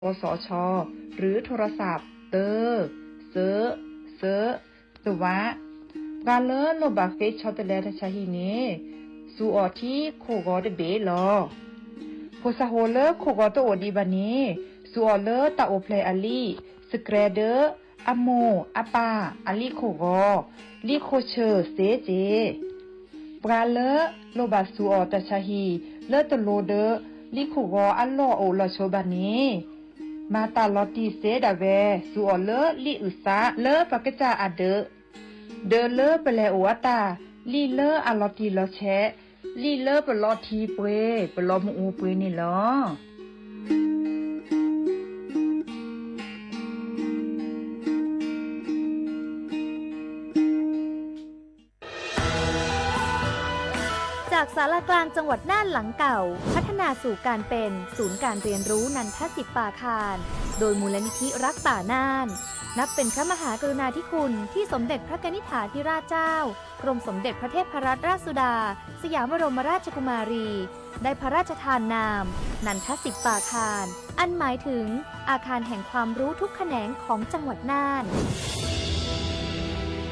ပှၤလၢအအိၣ်လၢကီၢ်ပူၤလၢအမ့ၢ်ဝဲဒၣ်ပှၤလၢအအိၣ်လၢကီၢ်ပူၤလၢကီၢ်ပူၤန့ၣ် အိၣ်လၢကီၢ်ပူၤလၢကီၢ်ပူၤန့ၣ် သၢ သၢ သၢ တဝး ပှၤလၢလိၣ်ဘၣ်ဃ့ဆီတလဲတၢ်ဆါဟံၣ်န့ၣ် စူၤအီၣ်ထံခိၣ်ဂီၤတဘ့ၣ်လီၤ. ဖိသၣ်ဟိၣ်လၢခိၣ်ဂီၤတအိၣ်ဒံးဘၣ်န့ၣ် စူၤအီၣ်လၢတၢ်အိၣ်ဖျဲၣ်အလံာ် စကြဲးဒၢ အမိၢ်အပၢ်အလံာ်ခိၣ်ဂီၤ လံာ်ခိၣ်ဆၢစ့စ့ၢ် ပှၤလၢလိၣ်ဘၣ်စူၤအီၣ်တၢ်ဆါဟံၣ် လၢတလိၤဒီး လံာ်ခိၣ်ဂီၤအလီၢ်အအိၣ်လီၤဆိဘၣ်န့ၣ် မၤတၢ်လီၤတံၢ်စ့ဒၣ်ဝဲ စူၤအီၣ်လၢလံာ်အုၣ်သးလၢပကစၢ်အဒၢး, ဒၢးလၢပလဲၤအိၣ်အတၢ်, လံာ်လၢအလီၤတံၢ်လီၤဆဲး, လံာ်လၢပလီထံပှ့ၤ ပလီမ့ၣ်အူပှ့ၤန့ၣ်လီၤ. จากศาลากลางจังหวัดน่านหลังเก่า พัฒนาสู่การเป็นศูนย์การเรียนรู้นันทสิปปาคาร โดยมูลนิธิรักป่าน่าน นับเป็นพระมหากรุณาธิคุณที่สมเด็จพระกนิษฐาธิราชเจ้า กรมสมเด็จพระเทพรัตนราชสุดา สยามบรมราชกุมารี ได้พระราชทานนาม นันทสิปปาคาร อันหมายถึงอาคารแห่งความรู้ทุกแขนงของจังหวัดน่าน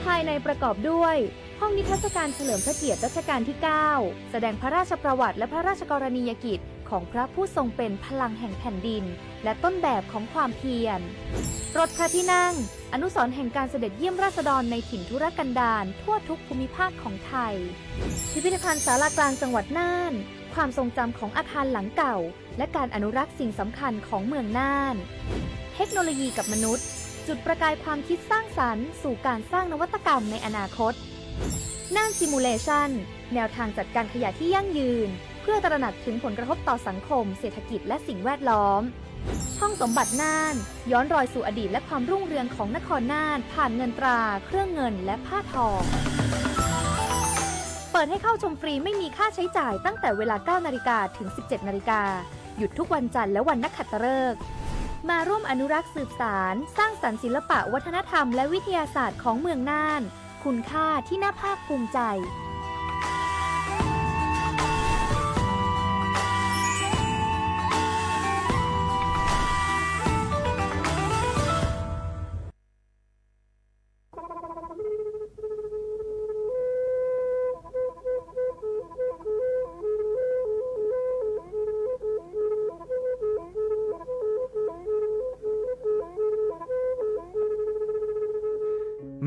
ภายในประกอบด้วย ห้องนิทรรศการเฉลิมพระเกียรติรัชกาลที่ เก้า แสดงพระราชประวัติและพระราชกรณียกิจของพระผู้ทรงเป็นพลังแห่งแผ่นดิน และต้นแบบของความเพียร รถพระที่นั่ง อนุสรณ์แห่งการเสด็จเยี่ยมราษฎรในถิ่นทุรกันดารทั่วทุกภูมิภาคของไทย พิพิธภัณฑ์ศาลากลางจังหวัดน่าน ความทรงจำของอาคารหลังเก่า และการอนุรักษ์สิ่งสำคัญของเมืองน่าน เทคโนโลยีกับมนุษย์ จุดประกายความคิดสร้างสรรค์สู่การสร้างนวัตกรรมในอนาคต น่าน Simulation แนวทางจัดการขยะที่ยั่งยืน เพื่อตระหนักถึงผลกระทบต่อสังคม เศรษฐกิจ และสิ่งแวดล้อม ห้องสมบัติน่าน ย้อนรอยสู่อดีตและความรุ่งเรืองของนครน่าน ผ่านเงินตรา เครื่องเงิน และผ้าทอง เปิดให้เข้าชมฟรีไม่มีค่าใช้จ่ายตั้งแต่เวลา เก้านาฬิกา ถึง สิบเจ็ดนาฬิกา หยุดทุกวันจันทร์และวันนักขัตฤกษ์ มาร่วมอนุรักษ์สืบสาน สร้างสรรค์ศิลปะวัฒนธรรมและวิทยาศาสตร์ของเมืองน่าน คุณค่าที่น่าภาคภูมิใจ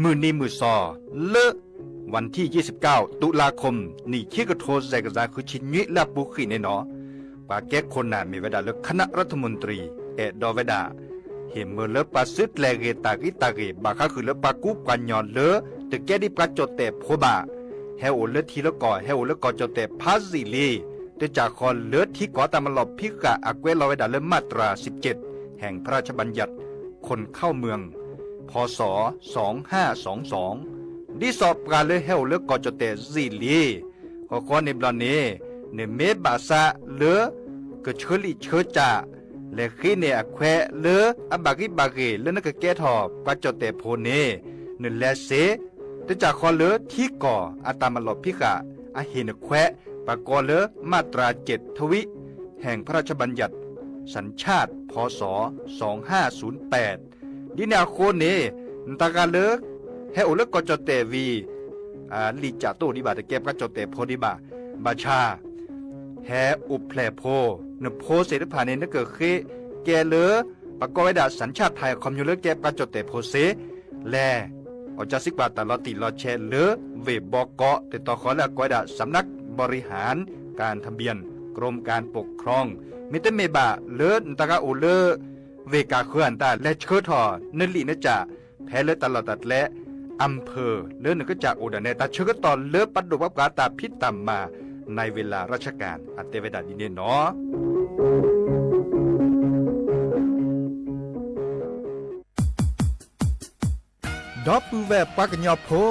မုၢ်နံၤမုၢ်သီ လၢ วันที่ยี่สิบเก้า ตุลาคม နံၣ်ခံကထိ စဲးကစၢ် ဃုဆံနွံ လၢအပူၤကွံာ်န့ၣ်နီၤ ပှၤကဲခိၣ်နၢ်မ့ၢ်ဝဲဒၣ်လၢ คณะรัฐมนตรี အဲၣ်ဒိးဝဲဒၣ် ဟ့ၣ်မၢလၢပှၤစုကျဲၤဂ့ၤတၢ်ဂံၢ်တၢ်ဂ့ၤ ဘၣ်ဃးဃုာ်လၢပှၤကူပှၤကညီလၢ တကဲဒ်ပှၤကၠီၣ်တဲၣ်ဖိဘၣ် ဟဲအိၣ်လၢထံလၢကီၢ် ဟဲအိၣ်လၢကီၢ်ကၠီၣ်တဲၣ်ဖးယံာ်လံ တကးဃီလၢထံကီၢ်တၢ်မၤလီၢ်ဖံးဃာ်အကွဲးလီၤဝဲဒၣ်လၢ มาตราสิบเจ็ด แห่งพระราชบัญญัติ คนเข้าเมือง พ.ศ. สองห้าสองสอง ဒ်သိးပှၤလၢဟဲအိၣ်လၢကီၢ်ကၠီၣ်တဲၣ်ယံာ်လံ ဃီဃီန့ၣ်ဘျီန့ၣ် နမ့ၢ်ဘၣ်ဆၣ်လၢ ကဆၢလံာ်ဆၢစၢ် လဲၤဃ့န့ၢ်အခွဲးလၢအဘၣ်ဂံၢ်ဘၣ်ဂ့ၤ လၢနကကဲထီၣ်ပှၤကၠီၣ်တဲၣ်ဖိန့ၣ် နလဲၤစ့ တကးဃီလၢထံကီၢ်အတၢ်မၤလီၢ်ဖံးဃာ် အဟ့ၣ်နခွဲး ပှၤကိးလၢ มาตราเจ็ดทวี แห่งพระราชบัญญัติสัญชาติ พ.ศ. สองห้าศูนย์แปด ဒ်န့ၣ်အဃိန့ၣ် နတဂၤလၢ ဟဲအိၣ်လၢကီၢ်ကၠီၣ်တဲၣ်ဝံၤ လံာ်စၢ်တအိၣ်ဒံးဘၣ် တကဲပှၤကၠီၣ်တဲၣ်ဖိဒံးဘၣ် ဘၣ်ဆၣ် ဟဲအိၣ်ဖျဲၣ်ဖိ နဖိသ့ၣ်တဖၣ်န့ၣ် နကဃ့ကဲလၢ ပကိးဝဲဒၣ် สัญชาติไทย အခီပညီလၢကဲပှၤကၠီၣ်တဲၣ်ဖိစ့ လဲၤ အီၣ်ကၢစံကွၢ်တၢ်လီၤတံၢ်လီၤဆဲးလၢ ဝ့ၢ်ဘီကီး တတီၤဃီလၢအကိးဝဲဒၣ် สำนักบริหารการทะเบียน กรมการปกครอง မ့တမ့ၢ်ဘၣ်လၢနတဂၤအိၣ်လၢ ဝ့ၢ်ကၢ်ဃၢၤအတၢ် လဲၤဆှၢထီၣ်နလံာ်နစၢ် ဖဲလၢတၢ်လီၢ်တၢ်ကျဲ อำเภอ လၢနကစၢ်အိၣ်ဒၣ်နဲ တၢ်ဆၢကတီၢ်လၢပဒိၣ်ပှၤပှၤတၢ်ဖံးတၢ်မၤ ในเวลาราชการ အတဲဝဲဒၣ်ဒ်န့ၣ်နီၤ ဒီပုၢ်ဝဲၢ်ပှၤကညီဖိ,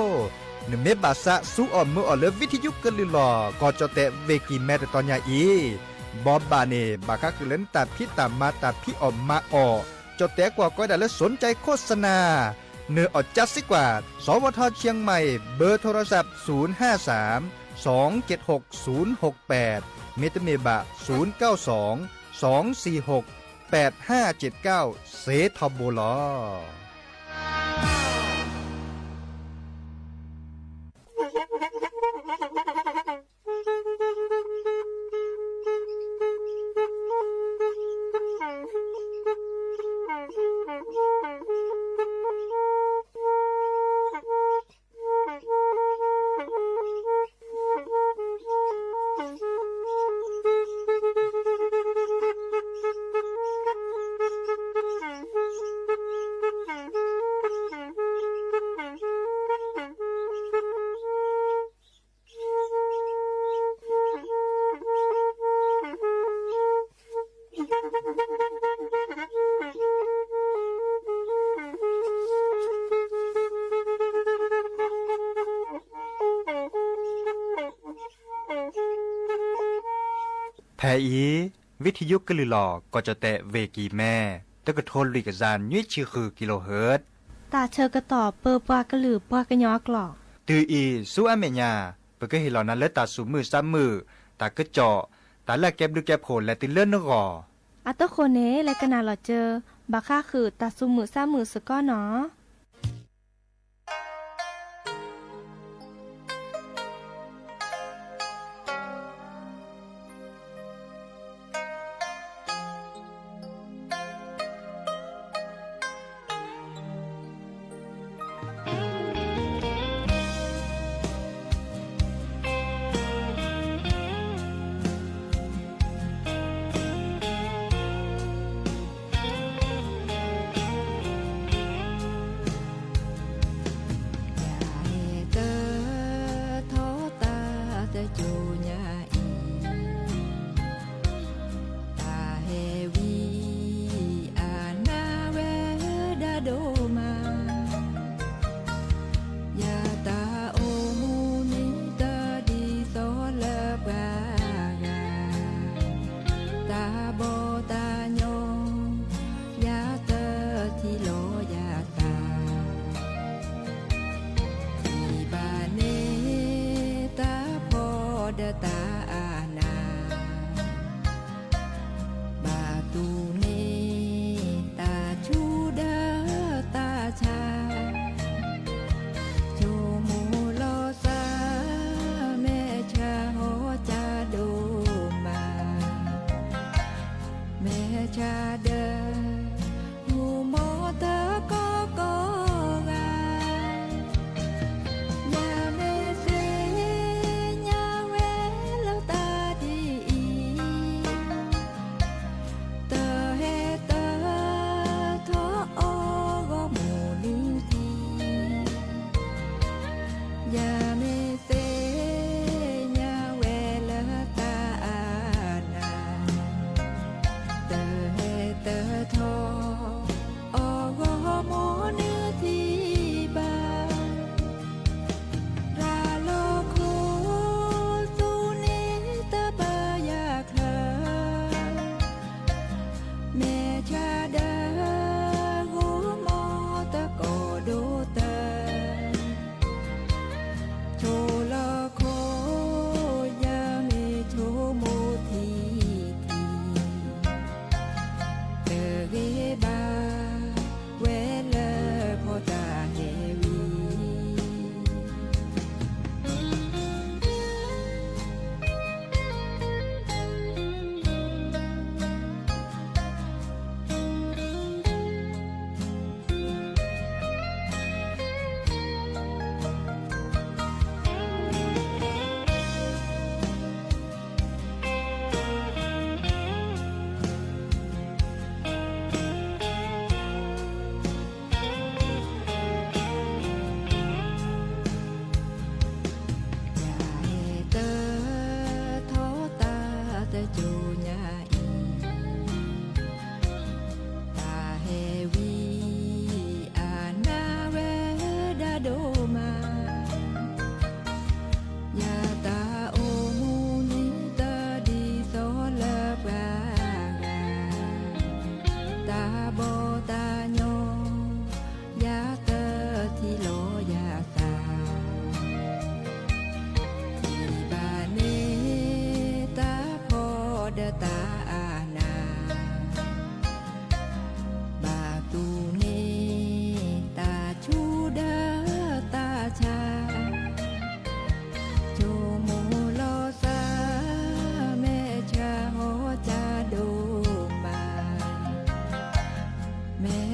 နမ့ၢ်ဘၣ်ဆၣ်စူးအီၣ်မၢအီၣ်လၢ ဝံထယုကလုၢ်လီၢ် ကီၢ်ကၠီၣ်တဲၣ်ဝ့ၢ်ကံၢ်မဲတတီၤညါအံၤ, ဘီဘၣ်န့ၣ် ဘၣ်ဃးဃုာ်လၢနတၢ်ဖံးတၢ်မၤတၢ်ဖံးအီၣ်မၤအီၣ်, ကၠီၣ်တဲၣ်ကွီၢ်ကိးဝဲဒၣ်လၢ สนใจโฆษณา, နအီၣ်ကၢစံကွၢ် สวท.เชียงใหม่ เบอร์โทรศัพท์ ศูนย์ห้าสาม สองเจ็ดหก ศูนย์หกแปด မ့တမ့ၢ်ဘၣ် ศูนย์เก้าสอง สองสี่หก แปดห้าเจ็ดเก้า စ့ထီဘိလီၤ. ဖဲအံၤ ဝံထံယိကလုာ်လီၤ ကီၢ်ကၠီၣ်တဲၣ် ဝ့ၢ်ကံၤမဲ တကထိလွံၢ်ကယၤနွံဆံဃု ကံလိဟၢၣ်. တၢ်ဆၢကတီၢ်ပၢပှၤကလုာ်ပှၤကညီအကျိာ်. တုၤအံၤဆူအမဲာ်ညါ ပကဟ့ၣ်လီၤနၤလၢတၢ်သူၣ်မုာ်သးမုာ်, တၢ်ကစီၣ်, တၢ်လၢအကဲဘျုးကဲဖှိၣ်လဲၤတုၤလၢနဂီၢ်. အတဃိန့ၣ် လဲၤကနၣ်လီၤစၢၤ ဘၣ်ဃးဃုာ်တၢ်သူၣ်မုာ်သးမုာ်စ့ၢ်ကီးနီၤ. ယဟဲတထီတၢ်သကိးညါအံၤ, တၢ်ဟဲဝံအနၢ်ဝဲဒၣ်ဒိၣ်မး, ယတၢ်အိၣ်မူန့ၣ်တဒ်သိးလၢပှၤဂၤ, တၢ်ဘီၣ်တၢ်ညီ ယတထံၣ်လီၤယသး, ထံၣ်ဘၣ်န့ၣ်တၢ်ဖှီၣ်ဒီးတၢ်အနၢ်, ဘၣ်တူၢ်န့ၢ်တၢ်ဆူၣ်ဒီး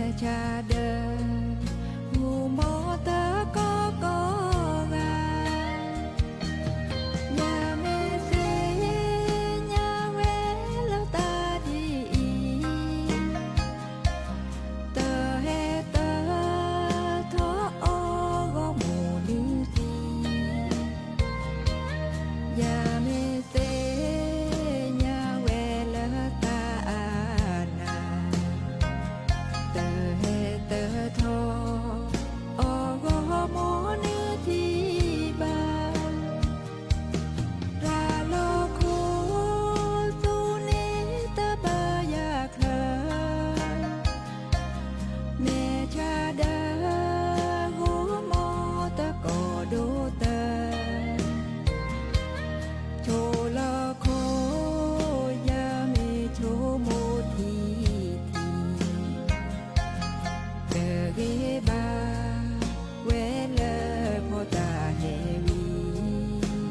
ဆါဒၢ မူမီၢ်တကီကီဂၤ, ယမ့ၢ်သ့ၣ်ညါဝဲလၢတၢ်ဒ်အံၤ, တဟဲတထီၣ်အီၣ်ဂီၢ်မူနုၤထံ, ယမ့ၢ်သ့ၣ်ညါဝဲလၢတၢ်အါနၢ်, တဟဲတထီၣ်အီၣ်ဂီၢ်မူနုၤထံဘၣ်. တၢ်လီၢ်ခိၣ်သူန့ၣ်တဘၣ်ယၤချၢ, မဲာ်ဆါဒၢ ဂီၢ်မီၢ်တကီဒိၣ်တၢ်, ဆိလီၢ်ခိၣ် ယမ့ၢ်ဆိမိၣ်ထံထံ, တဂ့ၤဘၣ်ဝဲလၢဖိတၢ်ဟဲဝံၤ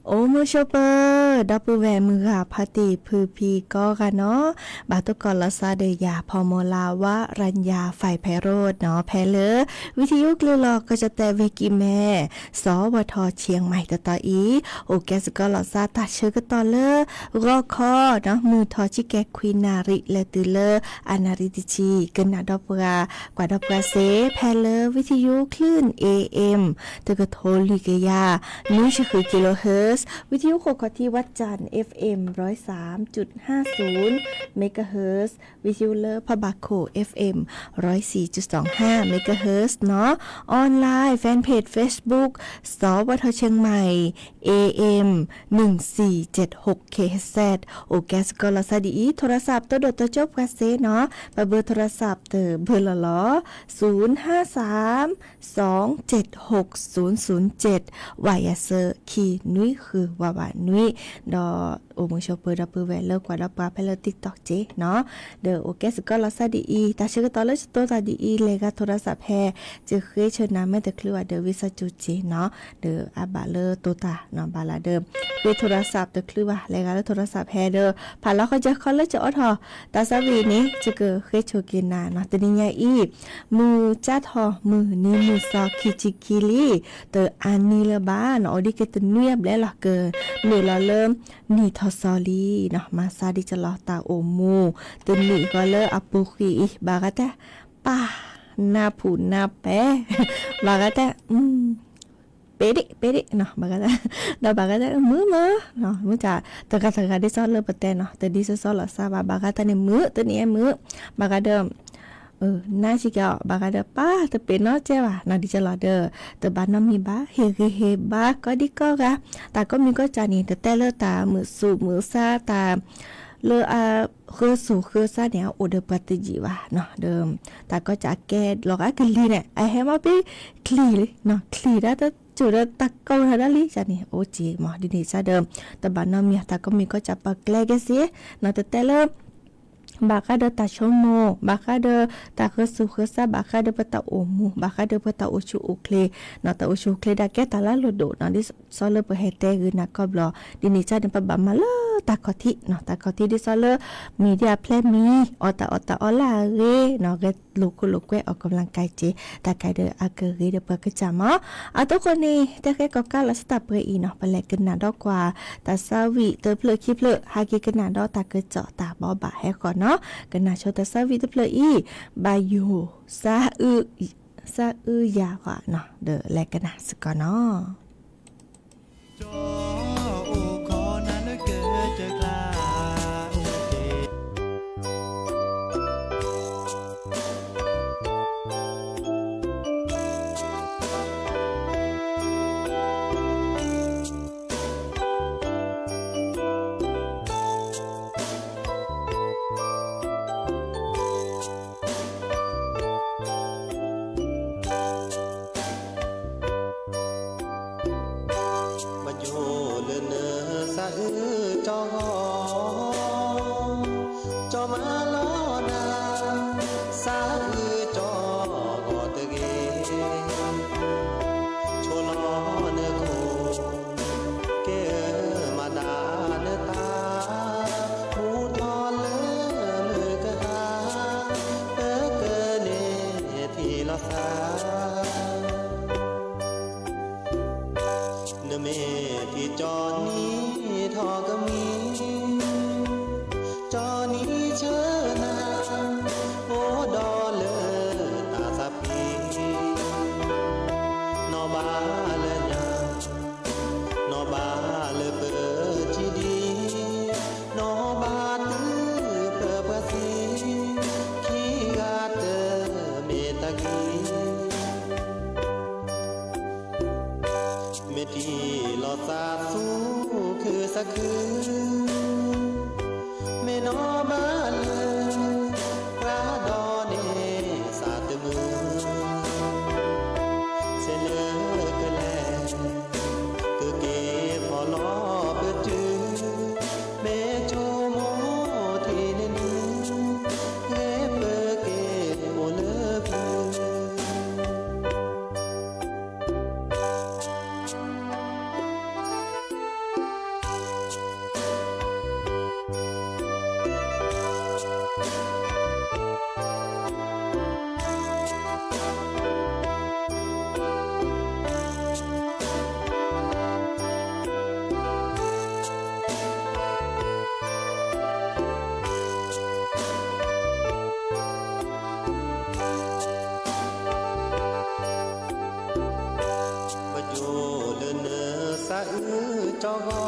အိၣ်မုာ်ဆိးပၢၤ ဒီပုၢ်ဝဲၢ်မုၢ်ဂၤဖါတံၢ်ဖုဖံကိးဂၤနီၤ, ဘၣ်သကိးလီၤသးဒီးယၤ ဖီမီၤလၤ ဝရၣ်ညါ ဖဲးဖဲးရိးနီၤ, ဖဲလၢ ဝံထယိကလုာ်လီၤ ကီၢ်ကၠီၣ်တဲၣ် ဝ့ၢ်ကံၢ်မဲ စီၤဝဲထီၣ် ခၠ့ၣ်မၢၣ် တတီၤအံၤ, အိၣ်ကဲသကိးလီၤသးတၢ်ဆၢကတီၢ်လၢ ဂီၤခီနီၤ မုၢ်ထီၣ်ဆံကဲခွံနၣ်ရံၣ် လဲၤတုၤလၢ အနၣ်ရံၣ်တဆံ, ကနၣ်ဒီပုၢ်ဝဲၢ် ကွၢ်ဒီပုၢ်ဝဲၢ်စ့ ဖဲလၢ ဝံထယိကလုာ် A M တကထိလွံၢ်ကယၤ နွံဆံဃု kilohertz, ဝံထယိခိၣ်ခီၣ်ထံးဝၣ်ကၠၣ် F M ร้อยสามจุดห้าศูนย์ megahertz, ဝံထယိလၢဖးဘၣ်ခိၣ် F M ร้อยสี่จุดสองห้า megahertz နီၤ, online fan page Facebook စီၤဝဲထီၣ် ခၠ့ၣ်မၢၣ် A M หนึ่งสี่เจ็ดหก kilohertz, အိၣ်ကဲသကိးလီၤသးဒ်အံၤ, โทรศัพท์ တဒိၣ်တကၠိပှၤစ့နီၤ, ပဘၢ โทรศัพท์ တဘၢလီၤလီၤ, ศูนย์ห้าสาม สองเจ็ดหกศูนย์ศูนย์เจ็ด, ဝးယၤစၢ ခံနွံဃု ဝးဝးနွံ, ဒီးအိၣ်မုာ်ဆိးပၢၤဒီပုၢ်ဝဲၢ်လၢကွၢ်ဒီးပှၤဖဲလၢ TikTok စ့နီၤ, ဒီးအိၣ်ကဲသကိးလီၤသးဒ်အံၤ, တၢ်ဆၢကတီၢ်လၢယတိၤတၢ်ဒ်အံၤ လဲၤဂၤ โทรศัพท์ ဟဲ, ယဃ့ဆၢနၤမ့ၢ်တချုးဘၣ်ဒီး ဝံသးစူၤစ့နီၤ, ဒီးအဘၣ်လၢတိၤတၢ်နီၤ ဘၣ်လၢဒီး ဃ့ โทรศัพท์ တချုးဘၣ် လဲၤဂၤလၢ โทรศัพท์ ဟဲဒီး ဖးလီၤဃီကၢခီလၢကအိးထီၣ် တၢ်သးဝံၣ်န့ၣ် ယကဃ့ဆိက့ၤနၤနီၤ, တနံၤညါအံၤ မုၢ်ကၠါထီၣ်မုၢ်နံၤမုၢ်သီခံဆံခံလံ, တအါနံၤလၢၤဘၣ်နီၤ, အိၣ်ဒံးက့ၤတနွံအဘျဲၣ်လီၤ, ကနုာ်လီၤလၢ နံၣ်ထီၣ်စီၤလံနီၤ, မၤသးဒ်ကလီၤတၢ်အိၣ်မူ တနံၣ်ဃီလၢအပူၤကွံာ်အံၤ ဘၣ်ဂၤတဲ ပၢ် နၢ်ဖူးနၢ်ပဲာ်, ဘၣ်ဂၤတဲ ပဲဒ့ၣ် ပဲဒ့ၣ်နီၤ, ဘၣ်ဂၤတဲ ဒီးဘၣ်ဂၤတဲ မုာ်မုာ်, မုာ်တၢ် တဂၤတဂၤဒ်သိးလၢပတဲနီၤ, တဒ်သိးသိးလီၤသးဘၣ်, ဘၣ်ဂၤတဲန့ၣ် မုာ် တနံၣ်အဲၣ်မုာ်, ဘၣ်ဂၤဒီး နါစ့ၢ်ကီး ဘၣ်ဂၤဒီး ပၢ် တပ့ၤနီၣ်ကဲဘၣ်နီၤ, ဒ်သိးလီၤဒီး တဘၣ်နီတမံၤဘၣ်, ဟ့ၣ်ဂံၢ်ဟ့ၣ်ဘါ ကိးဒံကိးဂၤ, တၢ်ကိးမံၤကိးကၢ်န့ၣ် တတဲလၢတၢ်မုာ်သူၣ်မုာ်သး တၢ်လၢအဃၢၤသူၣ်ဃၢၤသးန့ၣ် အအိၣ်ဒီးပှၤတယံာ်ဘၣ်နီၤ, ဒီး တၢ်ကိးကၢ်ကဲလီၤဂာ်ကလံၤန့ၣ် အဟဲမ့ၢ်ပ့ၤချံၣ်လံနီၤ, ချံၣ်ဒၣ်တစိၢ်ဒီးတၢ်ကိးတၢ်ဒၣ်လံန့ၣ် အိၣ်က့ၤမး, ဒ်န့ၣ်စ့ၢ်ဒီး တဘၣ်နီတမံၤ တၢ်ကိးမံၤကိးကၢ်ပာ်ကျဲက့ၤစ့နီၤ, တတဲလၢ ဘၣ်ဃးဒီးတၢ်ဆိကမိၣ်, ဘၣ်ဃးဒီးတၢ်ဃၢၤသူၣ်ဃၢၤသး, ဘၣ်ဃးဒီးပတၢ်အိၣ်မူ, ဘၣ်ဃးဒီးပတၢ်အိၣ်ဆူၣ်အိၣ်ချ့, တၢ်အိၣ်ဆူၣ်အိၣ်ချ့ဒၣ်ကဲတၢ်လၢအလိၣ်ဒိၣ်နီၤ, ဒ်သိးလၢပဟဲတဲဂ့ၤနၤကီၢ်ဘျီ, ဒ်န့ၣ်စ့ၢ်န့ၣ် ပဘၣ်မၤလၢတၢ်ခီၣ်ထံးနီၤ, တၢ်ခီၣ်ထံးဒ်သိးလၢ media ဖျဲမံၤ, အီၣ်တၢ်အီၣ်တၢ်အီလၢအဂ့ၤနီၤ, ဂဲၤလိာ်ခိၣ်လိာ်ကွဲ အီၣ်ကံလၤကါစ့, တၢ်ကဲဒီးအကဂ့ၤဒီးပှၤကစၢ်မး, အတိခိၣ်န့ၣ် တဲဃဲကီၢ်ကါလီၤစတၢ်ပှဲၤအံၤနီၤ, ပလဲၤကနၣ်ဒီးကွၢ် တၢ်သးဝံၣ်တဖျၢၣ်ခံဖျၢၣ်, ဟဲက့ၤကနၣ်ဒီးတၢ်ကစီၣ်တၢ်ဘိးဘၣ်ဟဲဃီနီၤ, ကနၣ်ဆိတၢ်သးဝံၣ်တဖျၢၣ်အံၤ, ဘၣ်ယိၣ် သးအုးယၤဃီနီၤ, ဒီးလဲၤကနၣ်စ့ၢ်ကီးနီၤ. သးအုးကၠီဂီၤ, ကၠီမၤလီၤနၤ, သးအုးကၠီဂီၤတဂ့ၤ, ဆိလီၤနခိၣ်, ကဲမၤဒၣ်နတၢ်, မူထီၣ်လၢမုၢ်ကဟါ, ပကန့ၢ်ထံၣ်လီၤသး နမ့ၢ်ထံၣ်ကၠီနံၤထီၣ်ကမံၤ, ကၠီနံၤဆၢနၤ, အိၣ်ဒီးလၢတၢ်သးဖှံ, နီၢ်ဘၣ်လၢညါ, နီၢ်ဘၣ်လၢပထံဒံ, နီၢ်ဘၣ်တုၤပပှၤသံ, ခံဂၤတမ့ၢ်တၢ်ဂံၢ် မ့ၢ်ထံၣ်လီၤသးသူခုသးခု, မ့ၢ်နီၢ်ဘၣ်လၢ ပှၤဒီးန့ၢ်သးတမုာ်, ဆဲးလၢကလဲၤ ကက့ၤဖီၣ်လီၤပတုာ်, မ့ၢ်ဆိကမိၣ်ထံၣ်န့ၢ်နုၢ်, ဂ့ၤပက့ၤအိၣ်လၢပျုၤ ပယိၤလၢနသးအုးကၠီဂီၤ, ကၠီမၤလီၤနၤ, သးအုး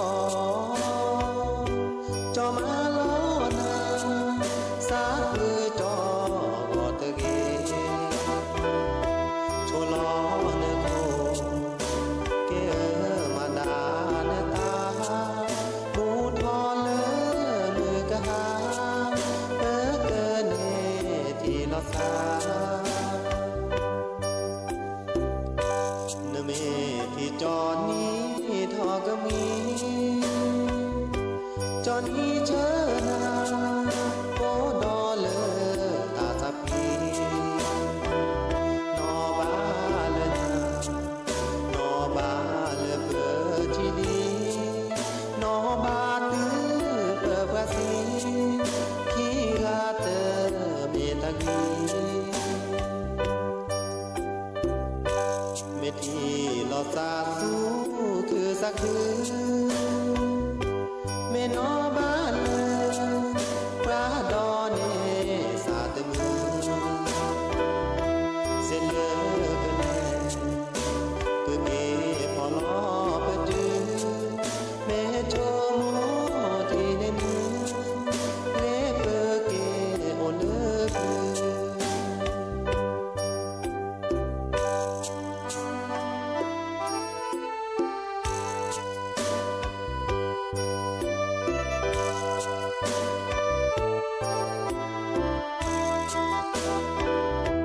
ကၠီဂီၤတဂ့ၤ, ဆိလီၤနခိၣ်, ကဲမၤဒၣ်နတၢ်, မူထီၣ်လၢမုၢ်ကဟါ, ပကန့ၢ်ထံၣ်လီၤသး နမ့ၢ်ထံၣ်ကၠီနံၤထီၣ်ကမံၤ, ကၠီနံၤဆၢနၤ, အိၣ်ဒီးလၢတၢ်သးဖှံ, နီၢ်ဘၣ်လၢညါ, နီၢ်ဘၣ်လၢပထံဒံ, နီၢ်ဘၣ်တုၤပပှၤသံ, ခံဂၤတမ့ၢ်တၢ်ဂံၢ် မ့ၢ်ထံၣ်လီၤသးသူခုသးခု, မ့ၢ်နီၢ်ဘၣ်လၢ ပှၤဒီးန့ၢ်သးတမုာ်, ဆဲးလၢကလဲၤ ကက့ၤဖီၣ်လီၤပတုာ်, မ့ၢ်ဆိကမိၣ်ထံၣ်န့ၢ်နုၢ်, ဂ့ၤပက့ၤအိ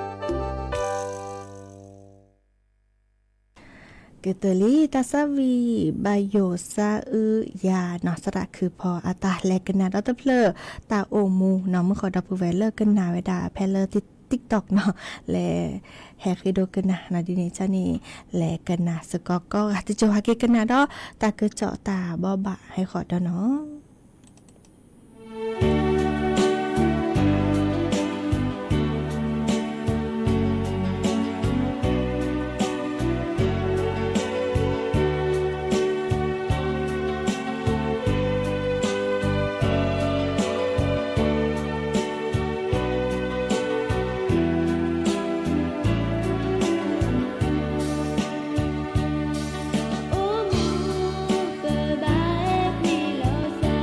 ၣ်လၢပျုၤ ကတၢၢ်လံ တၢ်သးဝံၣ် ဘၣ်ယိၣ်သးအုးယၤနီၤ သရၣ်ခုဖီအတၢ်လဲၤကနၣ်ဒီးတဖျၢၣ် တၢ်အိၣ်မူနီၤ မုၢ်ဃီဒီပုၢ်ဝဲၢ်လၢကနၣ်ဝဲဒၣ်ဖဲလၢ TikTok နီၤ လဲၤဟဲဃ့ဒိကနၣ်နီၤ ဒ်န့ၣ်ကန့ၣ် လဲၤကနၣ်စ့ၢ်ကီးကိးဂၤ တစိၤဟဲက့ၤကနၣ်ဒီး တၢ်ကစီၣ်တၢ်ဘိးဘၣ်ဟဲဃီၤဒီးနီၤ အိၣ်မူပဘၣ်ဟဲကွံာ်လီၤသး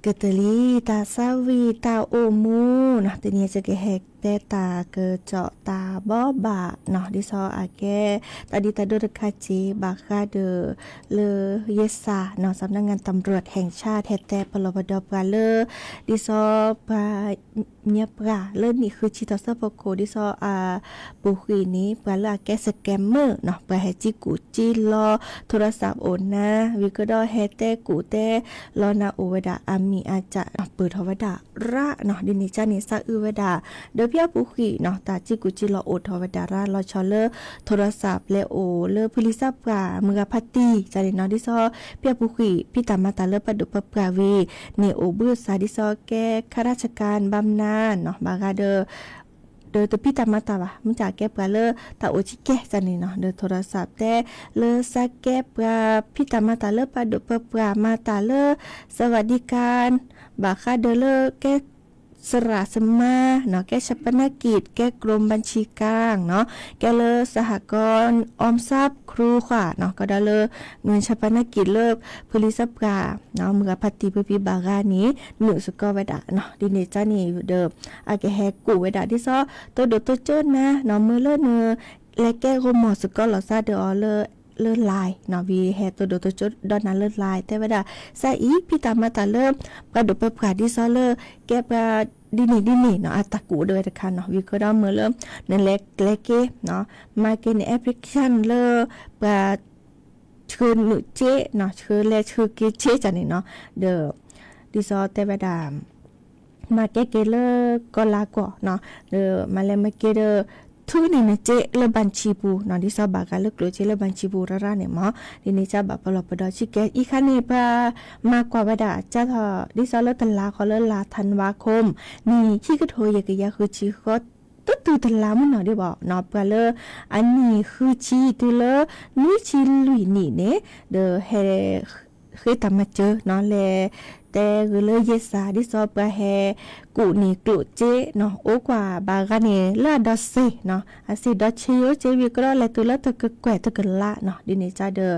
ကတၢၢ်လံ တၢ်သးဝံၣ်တၢ်အိၣ်မူနီၤ, တနံၤအံၤယကဟဲတဲတၢ်ကစီၣ်တၢ်ဘီဘၣ်နီၤ, ဒ်သိးအကဲ တၢ်ဒ်တၢ်ဒိတခါစ့ၢ် ဘၣ်ဃးဒီး လၢယဲစၢ်နီၤ, စးမနငၣ်တၢ်မရၢၣ်ဟဲၣ်ဆၣ် ဟဲတဲပလီၢ်ပဒီပှၤလၢ ဒ်သိးပှၤ မ့ၢ်ပှၤလၢနံၣ်ဃုဆံတီၢ်စၢဖီခိၣ် ဒ်သိးအပူၤကွံာ်န့ၣ် ပှၤလၢအကဲ scammer နီၤ, ပှၤဟဲစံၣ်ကူၣ်စံၣ်လီၤ ထိရစးအိၣ်နၤ ဝံၤကဒီးဟဲတဲကူၣ်တဲလီၤနၤအိၣ်ဝဲဒၣ်အမံၤအစၢ် ပၢၢ်ထီၣ်ဝဲဒၣ်ရၣ်နီၤ, ဒ်န့ၣ်ကန့ၣ် စးအုးဝဲဒၣ် ဒီးဖဲအပူၤကွံာ်နီၤ တၢ်စံၣ်ကူၣ်စံၣ်လီၤအိၣ်ထီၣ်ဝဲဒၣ်ရၣ်လီၤဆီလၢ ထိရစးပျဲအိၣ်လၢဖုလံၤစၢ်ပှၢ် မုၢ်ဂၤဖါတံၢ် ကန့ၣ်နီၤ, ဒ်သိး ဖဲအပူၤကွံာ် ဖံးတၢ်မၤတၢ်လၢပှၤဒိၣ်ပှၤပှၢ်ဝံၤန့ၣ် အိၣ်ဘှံးစးဒ်သိးကဲ ခါရၣ်ဆကၣ် ဘၣ်မနုၤနီၤ, ဘၣ်ဃးဒီး ဒီးတဖံးတၢ်မၤတၢ်ဘၣ် မ့ၢ်တၢ်ကဲပှၤလၢတၢ်အိၣ်ဆံးကဲစ့ၢ်န့ၣ်နီၤ, ဒီးထိရစးတဲလၢစးကဲပှၤဖံးတၢ်မၤတၢ်လၢပှၤဒိၣ်ပှၤပှၢ် မၤတၢ်လၢ สวัสดิการ ဘၣ်ဃးဒီးလၢကဲ สระสมาน နီၤ, ကဲ ชาปนกิจ ကဲ กรมบัญชีกลาง နီၤ, ကဲလၢ สหกรณ์ออมทรัพย์ ครูขวัญ နီၤ, ကဒီးလၢ เงินชาปนกิจ လၢ ဖုလံၤစၢ်ပှၢ် မုၢ်ဂၤဖါတံၢ်ဖံဖံဘၣ်ဂၤန့ၣ် နုာ်စ့ၢ်ကီးဝဲဒၣ်နီၤ, ဒ်န့ၣ်ကန့ၣ်ဒီး အကဟဲကူၣ်ဝဲဒၣ် ဒ်သိး တိၢ်ဒိၣ်တိၢ်ကၠိၣ်နၤနီၤ, မ့ၢ်လၢန လဲၤကဲဂီၤမီၢ်စ့ၢ်ကီးလီၤစးဒီးအီၤလၢ လၢ line နီၤ, ဝံၤဟဲတိၢ်ဒိၣ်တိၢ်ကၠိၣ်ဒီးနၤလၢ line တဲဝဲဒၣ် စးအံၤ ဖံးတၢ်မၤတၢ်လၢ ပှၤဒိၣ်ပှၤပှၢ်ဒ်သိးလၢ ကဲပှၤ ဒ်န့ၣ်ဒ်န့ၣ်နီၤ, အတၢ်ကူၣ်အိၣ်ဒၣ်ဝဲတခါနီၤ, ဝံၤကဒီးမ့ၢ်လၢ နလဲၤကျဲက့ၤ မၤက့ၤန application လၢ ပှၤ ဆှၢနုာ်စ့နီၤ, ဆှၢလဲၤဆှၢက့ၤစ့ကန့ၣ်နီၤ, ဒီး ဒ်သိးတဲဝဲဒၣ် မၤကဲက့ၤလၢကီၢ်လၤကီၢ်နီၤ, ဒီးမၤလဲၤမၤက့ၤဒီး ထုးန့ၢ်နစ့လၢ ဘၣ်ဆံပူၤနီၤ, ဒ်သိးဘၣ်ဃးလၢကျိၣ်စ့လၢ ဘၣ်ဆံပူၤရၣ်ရၣ်န့ၣ်မ့ၢ် ဒ်န့ၣ်ကဘၣ်ပလီၢ်ပဒီစ့ၢ်ကဲ, အံၤခါန့ၣ် ပှၤမၤကွၢ်ဝဲဒၣ် ကၢ်ထီၣ် ဒ်သိးလၢတလါဃီလၢလါ ธันวาคม နံၣ်ခံကထိယဲၢ်ကယၤဃုဆံဃီ တတုၤတလါမုၢ်နီၤဒံးဘၣ်နီၤ, ပှၤလၢအနံၣ်ဃုဆံတုၤလၢ နွံဆံလွံၢ်နံၣ်န့ၣ် ဒီးဟဲ ဃ့တၢ်မၤစၢၤနီၤ, လဲၤတဲဂ့ၤလၢယဲစၢ် ဒ်သိးပှၤဟဲ ကူၣ်န့ၢ်ကျိၣ်စ့နီၤ, အိၣ်ကွၢ်ဘၣ်ဂၤန့ၣ် လၢအဒီးစ့နီၤ, အစ့ဒီးဆ့ယိၣ်စ့ဝံၤကဒီး လဲၤတုၤလၢတကကွဲၢ်တကလးနီၤ, ဒ်န့ၣ်ကဒီး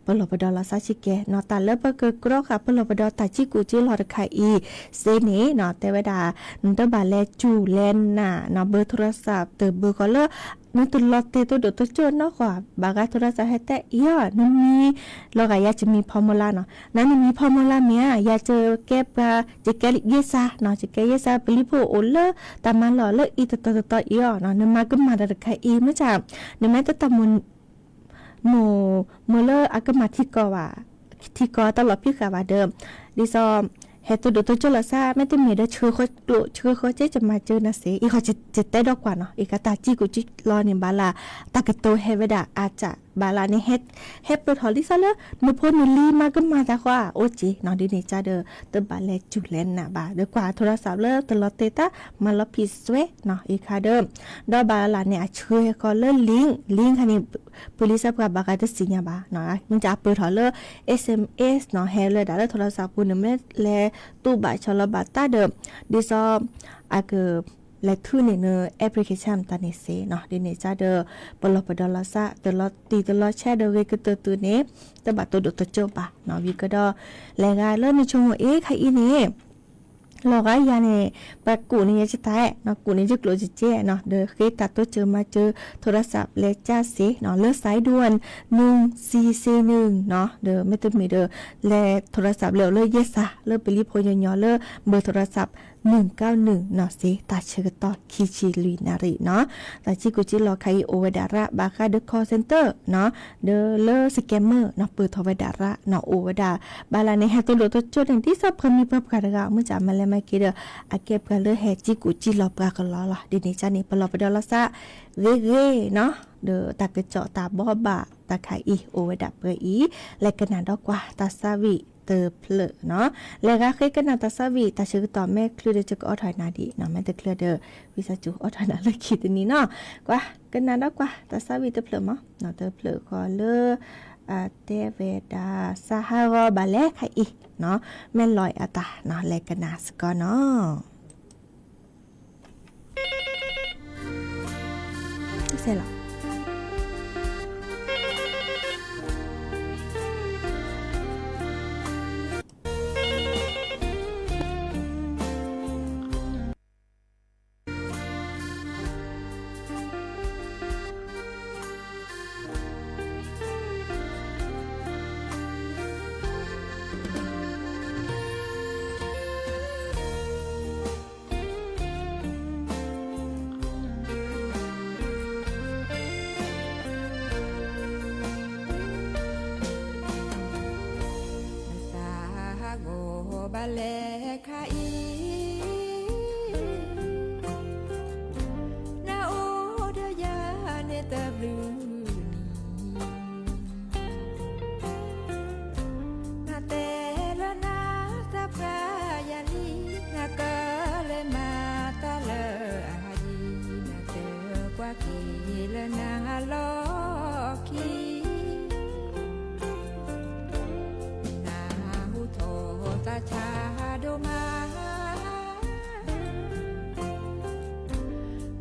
ပလီၢ်ပဒီလီၤသးစ့ၢ်ကဲနီၤ, တၢ်လၢပကကြီဃာ်ပလီၢ်ပဒီတၢ်စံၣ်ကူၣ်စံၣ်လီၤတခါအံၤစ့န့ၣ်နီၤ, တဲဝဲဒၣ် နတဘၣ်လဲၤစူၢ်လဲၤနာ်နီၤ, ဘၢထိရစးတဘၢဃီလၢ နတလီၤတဲာ်တိၢ်ဒိၣ်တိၢ်ကၠိၣ်နီၢ်ဃီ, ဘၣ်ဃးထိရစးဟဲတဲအံၤအီၤ နမံၤ လီၤဂာ်ယၤကမံၤဖီမူလါနီၤ, နၤနမံၤဖီမူလါမ့ၢ်ဧါ, ယၤကကဲပှၤ ကကဲယဲစၢ်နီၤ, ယကဲယဲစၢ်ပလံၤဖိအိၣ်လၢတၢ်မၤလီၢ်လၢအံၤတတီၤတတီၤအံၤအီၤနီၤ, နမၤကမၣ်တၢ်တခါအံၤ မ့ၢ်ဆၣ် နမ့ၢ်တတၢ်မိၣ် မိၢ်မၢလၢအကမၣ်ထံကီၢ်ဘၣ်, ထံကီၢ်တၢ်လီၤဖံးဃာ်ဘၣ်ဒီး ဒ်သိး ဟဲတိၢ်ဒိၣ်တိၢ်ကၠိၣ်လီၤသး မ့တမ့ၢ်ဒီးဆှၢဃီကျိၣ်ဆှၢဃီစ့ ကမၤစၢၤနၤစ့, အံၤဃီကတဲဒီးကွၢ်နီၤ, အံၤကတၢ်စံၣ်ကူၣ်စံၣ်လီၤန့ၣ် ဘၣ်လၢ တၢ်ကတိၤဟဲဝဲဒၣ်အါစၢ် ဘၣ်လၢန့ၣ် ဟဲပၢၢ်ထီၣ်လံသးလၢ နဖိနလံၤမၤကမၣ်တၢ်ဃီ အိၣ်က့ၤနီၤ, ဒ်န့ၣ်ကဒီး တဘၣ်လဲၤစူၢ်လဲၤနာ်ဘၣ် ဒီးကွၢ်ထိရစးလၢတလီၤတဲာ်တၢ် မၤလီၤဖံးစွဲနီၤ, အံၤခါဒီး ဒီးဘၣ်လၢန့ၣ် အဆှၢဟဲဃီလၢ link, link ခါန့ၣ် ပလံၤစၢ်ပှၢ်ဘၣ်ဃးတသ့ၣ်ညါဘၣ်, မ့ၢ်တၢ်အပၢၢ်ထီၣ်လၢ SMS နီၤ, ဟဲလၢဒၣ်လၢထိရစးပူၤန့ၣ် မ့ၢ်လဲၤတူၢ်ဘၣ်ဆီလီၤဘၣ်တၢ်ဒီး ဒ်သိး အက လဲၤထုးန့ၢ်န application တၢ်န့ၣ်စ့နီၤ, ဒ်န့ၣ်ကဒီး ပလီၢ်ပဒီလီၤသး တလီၤတံၢ်တလီၤဆဲးဒီးဂ့ၤကတၢၢ်တုၤန့ၣ် တဘၣ်တိၢ်ဒိၣ်တိၢ်ကၠိၣ်ဘၣ်နီၤ, ဝံၤကဒီး လဲၤဂၤလၢနဆိကမိၣ်အ့ၣ်ခါအံၤန့ၣ် လီၤဂာ်ယၤန့ၣ် ပှၤကူၣ်န့ၢ်ယဲကတၢၢ်နီၤ, ကူၣ်န့ၢ်ယကျိၣ်စ့နီၤ, ဒီးဃ့တၢ်တိစၢၤမၤစၢၤ ထိရစးလဲၤကၢ်စ့နီၤ, လၢ สายด่วน နုၢ်စံစ့နုၢ်နီၤ, ဒီးမ့တမ့ၢ်ဒီး လဲၤထိရစးလဲၤအိၣ်လၢယဲစၢ် လၢပလံၤဖိညီညီလၢ ဘၢၢ်ထိရစး နုၢ်ကၢနုၢ်နီၤစ့ တၢ်ဆၢကတီၢ်ခံဆံလွံၢ်နၣ်ရံၣ်နီၤ, တၢ်စံၣ်ကူၣ်စံၣ်လီၤခါအံၤအိၣ်ဝဲဒၣ်ရၣ် ဘၣ်ဃးဒီး call center နီၤ, ဒီးလၢ scammer နီၤ ပၢၢ်ထီၣ်ဝဲဒၣ်ရၣ်နီၤ, အိၣ်ဝဲဒၣ် ဘၣ်လၢန့ၣ် ဟဲတိၢ်ဒိၣ်တိၢ်ကၠိၣ်န့ၣ် ဒ်သိးပှၤမံၤပှၤပှၢ်တဂၤ မ့ၢ်စၢ်မၤလဲၤမၤက့ၤဒီး အကဲပှၤလၢဟဲစံၣ်ကူၣ်စံၣ်လီၤပှၤကလီလီၤ, ဒ်န့ၣ်ကန့ၣ် ပလီၢ်ပဒီလီၤသး ဂ့ၤဂ့ၤနီၤ, ဒီးတၢ်ကစီၣ်တၢ်ဘီဘၣ်တၢ်ခါအံၤအိၣ်ဝဲဒၣ်ပှဲၤအံၤ, လဲၤကနၣ်ဒီးကွၢ်တၢ်သးဝံၣ်တဖျၢၣ်နီၤ, လဲၤဂၤဃ့ကနၣ်တၢ်သးဝံၣ် တၢ်ဆၢကတီၢ်မ့ၢ်ချုးဒီး ယကအိးထီၣ်နၤဒံးနီၤ, မ့ၢ်တချုးဒီး ဝံသးစူၤအိးထီၣ်နၤလၢခံတနံၤနီၤ, ကွၢ် ကနၣ်ဒီးကွၢ်တၢ်သးဝံၣ်တဖျၢၣ်မးနီၤ, တဖျၢၣ်ဃီလၢ အတဲဝဲဒၣ် စးဟးဂီၤဘၣ်လဲၣ်ခါအံၤနီၤ, မ့ၢ်လီၤအတၢ်နီၤ, လဲၤကနၣ်စ့ၢ်ကီးနီၤ. စဲလီၤ. တၢ်လဲၤခါအံၤ နအိၣ်ဒီးယၤန့ၣ်တဘျုးနံၤ နတဲလၢနသးပှၢ်ယၤလံ နကလဲၤမၤတၢ်လၢအယံၤ နတဲကွၢ်က့ၤလၢနလီၢ်ခံ နၢ်ဟူထီၣ်သးဆါဒိၣ်မး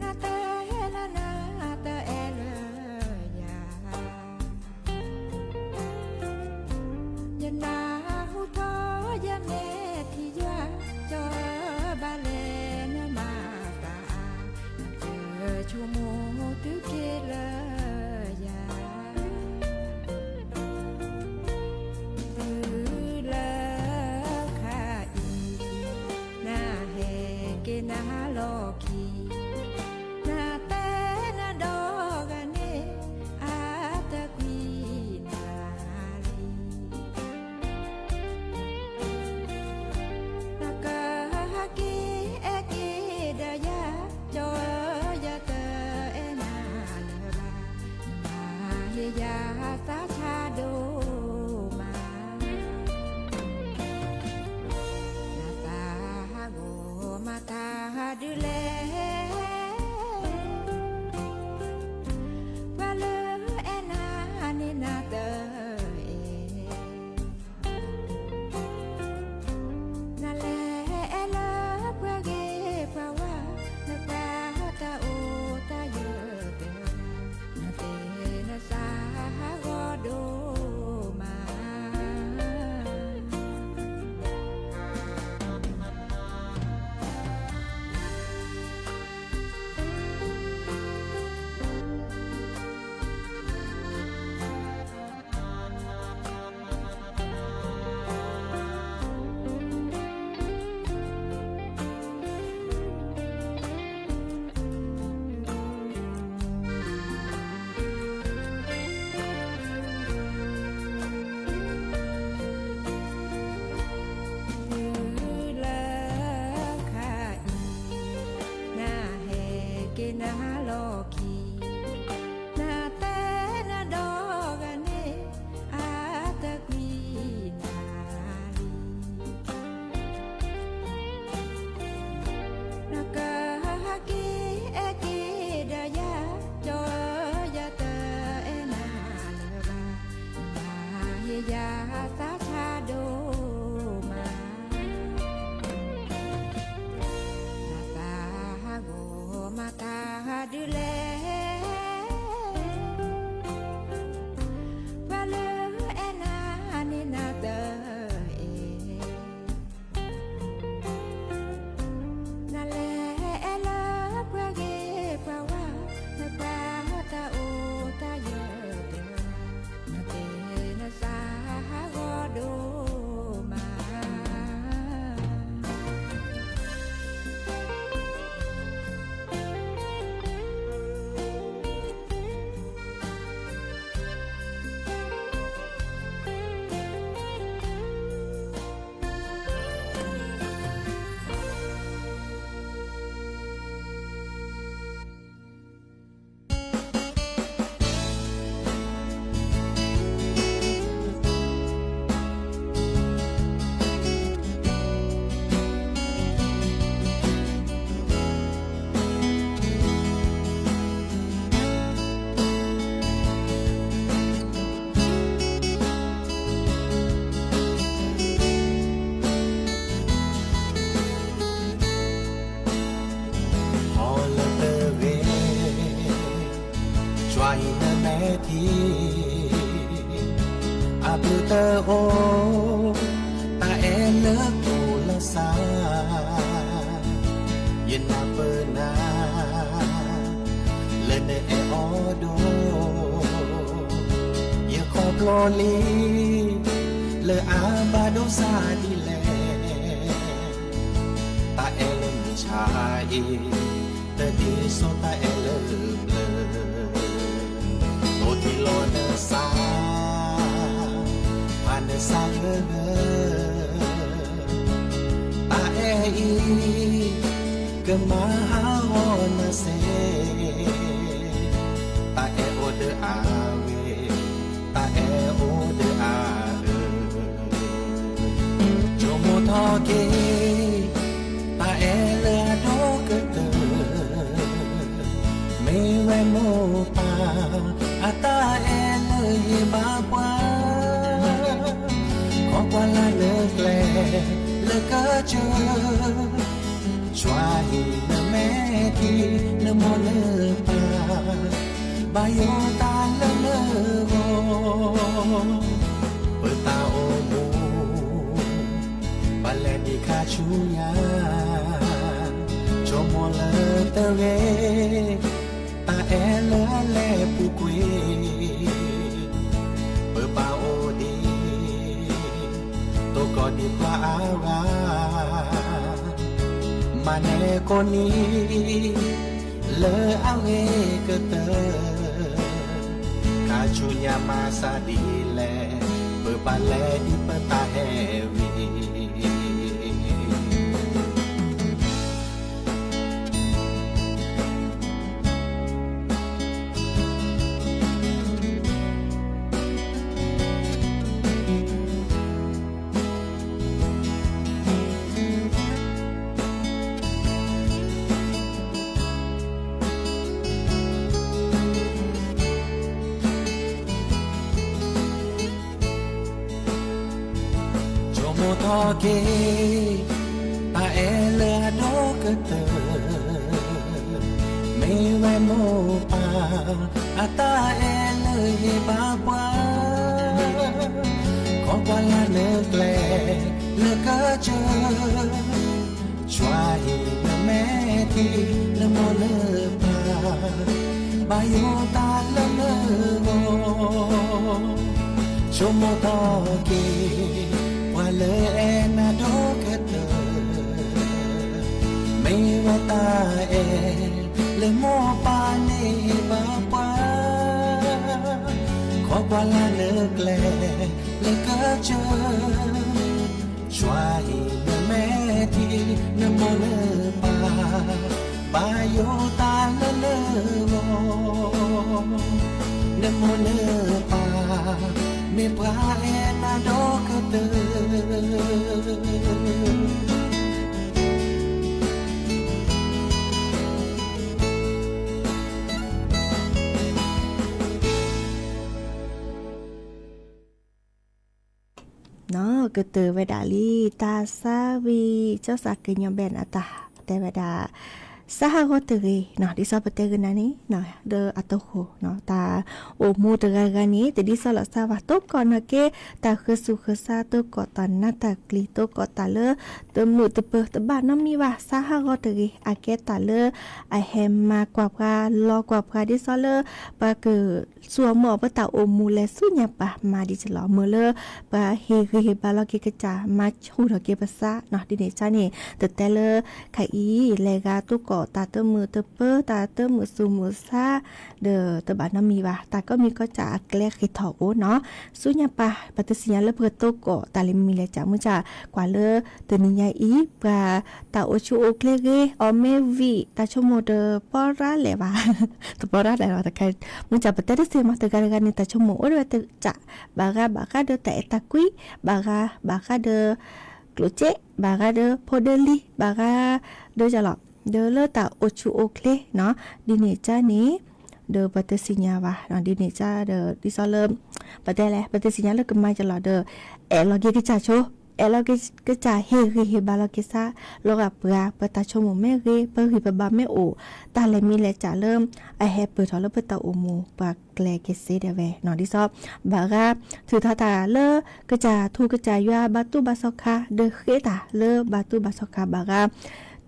နတဲလၢနတအဲၣ်လၢယၤ ယနၢ်ဟူထီၣ်ယမဲာ်ထံယွၤ ကၠီဘၣ်လဲၣ်နမၤသးအါ နတဆိကမိၣ်တုၤက့ၤလၢယၤ တုၤလၢခါအံၤ နဟဲက့ၤနလီၢ်ခံ နတဲနဒီဂၤန့ၣ် အတကွံနၤလံ နကဟဲက့ၤအဲၣ်က့ၤဒီးယၤ ကၠီယၤတအဲၣ်နၤလၢၤဘၣ် နမၤဟ့ၣ်ယၤသးဆါဒိၣ်မး နသးဟးဂီၤမၤတၢ်ဒ်လဲၣ် ပှၤလၢအဲၣ်နၤန့ၣ်နတအဲၣ် နလဲၤအဲၣ်လၢပှၤဂ့ၤပှၤဝါ နပှၤတၢ်အိၣ်တၢ်ယၢၤတဂၤ နသ့နသးဟးဂီၤဒိၣ်မး တုၤလၢခါအံၤ နဟဲက့ၤနလီၢ်ခံ နတဲနဒီဂၤန့ၣ် အတကွံနၤလံ နကဟဲက့ၤအဲၣ်က့ၤဒီးယၤ ကၠီယၤတအဲၣ်နၤလၢၤဘၣ် နမၤဟ့ၣ်ယၤသးဆါဒိၣ်မး နသးဟးဂီၤမၤတၢ်ဒ်လဲၣ် ပှၤလၢအဲၣ်နၤန့ၣ်နတအဲၣ် နလဲၤအဲၣ်လၢပှၤဂ့ၤပှၤဝါ နပှၤတၢ်အိၣ်တၢ်ယၢၤတဂၤ နသ့နသးဟးဂီၤဒိၣ်မးအီလၢတဂ့ၤ ကွၢ်အံၤနမဲာ်ထံ အဘျုးတအိၣ် တၢ်အဲၣ်လၢကျိၣ်လၢစၢ် ယနၢ်ပၢၢ်နၤ လၢနအဲၣ်အီၤဒိၣ် ယခီဖျိလံ လၢအဘၣ်ဒိစၢ်ဒ်လဲၣ် တၢ်အဲၣ်လၢမုၢ်ဆါအံၤ တဒ်သိးတၢ်အဲၣ်လၢဘျၢ အိၣ်ထံလီၤနသး ဖးနသးဂၢၢ်ဂၢၢ် ကမၤဟးဂီၤနၤစ့ၢ်, တၢ်အဲၣ်အိၣ်ဒီးအဂ့ၤ, တၢ်အဲၣ်အိၣ်ဒီးအဂ့ၤ, ဆိကမိၣ်ထီၣ်က့ၤ တၢ်အဲၣ်လၢအဒိၣ်ကတၢၢ်, မ့ၢ်ဝဲမိၢ်ပၢ် အတၢ်အဲၣ်လၢဟ့ၣ်ဘၣ်ပှၤ, ခီကွၢ်လၢ်နကျဲ လၢကစၢၢ် ဆှါဟံၣ်နမဲာ်ထံ နမိၢ်နပၢ် ဘၣ်ယိၣ်တၢ်လၢနဂီၢ်, ပတၢ်အိၣ်မူ ပလဲၤဒံးခါဆူညါ, ဆိကမိၣ်လၢတဂ့ၤ, တၢ်အဲၣ်လၢအလဲၤပူၤကွံာ်, ပဘၣ်အိၣ်ဒံး တိၢ်ကီၢ်ဒံးပှၤအါဂၤ, မၤနဲကိးနံၤ လၢအဂ့ၤကတၢၢ်, ခါဆူညါမၤစၢ်ဒ်လဲၣ်, ပဘၣ်လဲၤဒံးပတၢ်ဟဲဝံၤ ဆိကမိၣ်ထီၣ်က့ၤ တၢ်အဲၣ်လၢအဒိၣ်ကတၢၢ်, မ့ၢ်ဝဲမိၢ်ပၢ် အတၢ်အဲၣ်လၢဟ့ၣ်ဘၣ်ပှၤ, ခီကွၢ်လၢ်နကျဲ လၢကစၢၢ် ဆှါဟံၣ်နမဲာ်ထံ နမိၢ်နပၢ် ဘၣ်ယိၣ်တၢ်လၢနဂီၢ်, ဆိကမိၣ်ထီၣ်က့ၤ ပှၤလၢအဲၣ်နၤဒိၣ်ကတၢၢ်, မ့ၢ်ဝဲတၢ်အဲၣ် လၢမိၢ်ပၢ်န့ၢ်ဘၣ်ပှၤ, ခီကွၢ်လၢ်နကျဲ လၢကစၢၢ် ဆှါဟံၣ်နမဲာ်ထံ နမိၢ်နပၢ် ဘၣ်ယိၣ်တၢ်လၢနဂီၢ်, နမိၢ်နပၢ် မ့ၢ်ပှၤအဲၣ်နၤဒိၣ်ကတၢၢ် နီၢ်ကတၢၢ်ဝဲဒၣ်လံ တၢ်ဆါဝံၤ ကၠီၣ်စၢ်ကညီဘဲၣ်န့ၣ် အတၢ်တဲဝဲဒၣ် စါဟးဂီၤတဂ့ၤနီၤ ဒ်သိးပတဲဂ့ၤနၤန့ၣ် ဒီးအတဟိၣ် တၢ်အိၣ်မူတဂၤဂၤန့ၣ် တဒ်သိးလိာ်သးဘၣ် တိၢ်ကီၢ်နာ်က့ တၢ်ဃုစူၤဃုစါ တိၢ်ကီၢ်တၢ်နးတၢ်ကျံၤ တိၢ်ကီၢ်တၢ်လၢ တမုာ်တပၢၤ တဘၣ်နီတမံၤဘၣ် စါဟးဂီၤတဂ့ၤ အကဲတၢ်လၢ အဟဲမၤကွၢ်ပှၤ လီၤကွၢ်ပှၤ ဒ်သိးလၢ ပှၤက စူၢ်အီၣ်မုာ်အီၣ်ပတၢ်အိၣ်မူလဲၤဆူညါပၢ် မၤဒ်ကလီၤ မ့ၢ်လၢ ပှၤဟ့ၣ်ဂံၢ်ဟ့ၣ်ဘါလီၤက့ၤကစၢ် မၤဆူၣ်ထီၣ်က့ၤပသးနီၤ ဒ်န့ၣ်ကါန့ၣ် တတဲလၢ ခဲအံၤ လဲၤဂၤတိၢ်ကီၢ်တၢ်တမုာ်တပၢၤ တၢ်တမုာ်သူၣ်မုာ်သး ဒီးတဘၣ်နီတမံၤဘၣ် တၢ်ကိးမံၤကိးကၢ်အကျဲဃ့ၢ်ထီၣ်အိၣ်နီၤ ဆူညါပၢ် ပတသ့ၣ်ညါလၢပကတိၢ်ကီၢ်တၢ်လဲၤမံၤလဲၤကၢ် မုၢ်ဆါ ကွၢ်လၢတနံၤညါအံၤ ပှၤတၢ်အိၣ်ဆူၣ်အိၣ်ချ့ဂ့ၤ အီၣ်မ့ၢ်ဝံၤ တၢ်ဆိကမိၣ်တပီရၣ်လဲၣ်ဘၣ် တပီရၣ်လဲၣ်ဘၣ် တခါ မုၢ်ဆါ ပတဲတသ့မး တဂၤတဂၤန့ၣ် တၢ်ဆိကမိၣ်အိၣ်ဒၣ်ဝဲတကၢ် ဘၣ်ဂၤ ဘၣ်ဃးဒီးတၢ်အဲၣ်တၢ်ကွံ ဘၣ်ဂၤ ဘၣ်ဃးဒီး ကျိၣ်စ့ ဘၣ်ဃးဒီးဖိဒၢလံ ဘၣ်ဃးဒီးယလီၤ ဒီးလၢတၢ်အိၣ်ဆူၣ်အိၣ်ချ့နီၤ ဒ်န့ၣ်ကါန့ၣ် ဒီးပတသ့ၣ်ညါဘၣ် ဒ်န့ၣ်ကါဒီး ဒ်သိးလၢ ပတဲလဲၣ် ပတသ့ၣ်ညါလၢကမၤယလီၤဒီး အဲၣ်လီၤက့ၤကစၢ်ဆိ အဲၣ်လီၤက့ၤကစၢ် ဟ့ၣ်ဂံၢ်ဟ့ၣ်ဘါလီၤက့ၤသး လီၤဂာ်ပှၤ ပတၢ်ဆိကမိၣ်မ့ၢ်ဂ့ၤ ပဂံၢ်ပဘါမ့ၢ်အိၣ် တၢ်လဲၤမံၤလဲၤကၢ်လၢ အဟဲပၢၢ်ထီၣ်လၢပတၢ်အိၣ်မူ ပှၤကျဲၤက့ၤစ့ဒၣ်ဝဲနီၤ ဒ်သိး ဘၣ်ဂၤ ထုးထီၣ်တၢ်လၢ ကစၢ်ထူကစၢ်ယွၤဘါတူၢ်ဘါစီခါ ဒီးဃ့တၢ်လၢဘါတူၢ်ဘါစီခါ ဘၣ်ဂၤ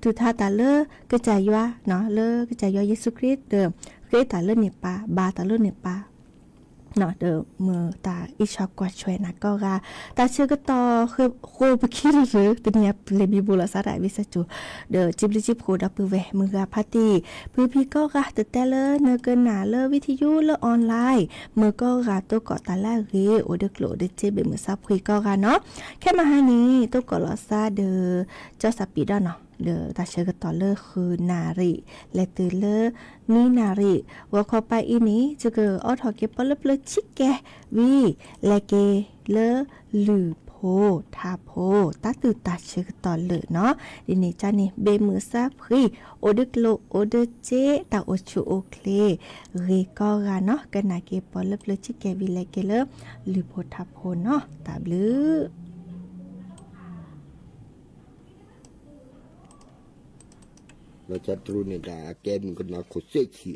ထုးထီၣ်တၢ်လၢကစၢ်ယွၤ လၢကစၢ်ယွၤယ့ၣ်ၡူးခရံာ် ဒီးဃ့တၢ်လၢန့ၣ်ပၢ် ဘါတၢ်လၢန့ၣ်ပၢ် ဒီးမုၢ်တၢ်အ့ၣ်ဆၢကွၢ်ဆွဲနၤကိးဂၤ တၢ်ဆၢကတီၢ်ဃိပခံတရၢ တနံၤအံၤ ပလဲၤဘံဘူလီၤစးတၢ်အဘ့ၣ်စၢ်ကၠိ ဒီးစံးဘျုးစံးဖှိၣ်ဒီပုၢ်ဝဲၢ်မုၢ်ဂၤဖါတံၢ် ဖုဖံကိးဂၤ တတဲလၢနကနၣ်လၢ video လၢ online မုၢ်ကိးဂၤ တိၢ်ကီၣ်တၢ်လၢအဂ့ၤ အိၣ်ဒီးကျိၣ်ဒီးစ့ ဘ့ၣ်မုၢ်ဆါဖှံကိးဂၤနီၤ ခဲမဟါန့ၣ် တိၢ်ကီၣ်လီၤစးဒီး ကၠီၣ်စးပံးဒီးနီၤ ဒီးတၢ်ဆၢကတီၢ်လၢဃုနၣ်ရံၣ် လဲၤတုၤလၢနွံနၣ်ရံၣ် ဂီၤခီပၤအံၤန့ၣ် ယကအိးထီၣ်က့ၤပီလၢပျၢၤဆံးကဲးဝံၤ လဲၤက့ၤလၢလုၢ်ဖိထါဖိ တၢ်သူၣ်တၢ်ဆၢကတီၢ်လၢာ်နီၤ. ဒ်န့ၣ်ကန့ၣ် ဘ့ၣ်မုၢ်အစၢဖှံ အိၣ်ဒုးကျိၣ်အိၣ်ဒုးစ့ တၢ်အိၣ်ဆူၣ်အိၣ်ချ့ ဂ့ၤကိးဂၤနီၤ. ကနၣ်က့ၤပီလၢပျၢၤဆံးကဲးဝံၤ လဲၤက့ၤလၢလုၢ်ဖိထါဖိနီၤ. တၢ်ဘျုး နီၢ်ဆါတရူးန့ၣ် တၢ်ကဲမုၣ်ကနီၤခိၣ်သၢဆံ,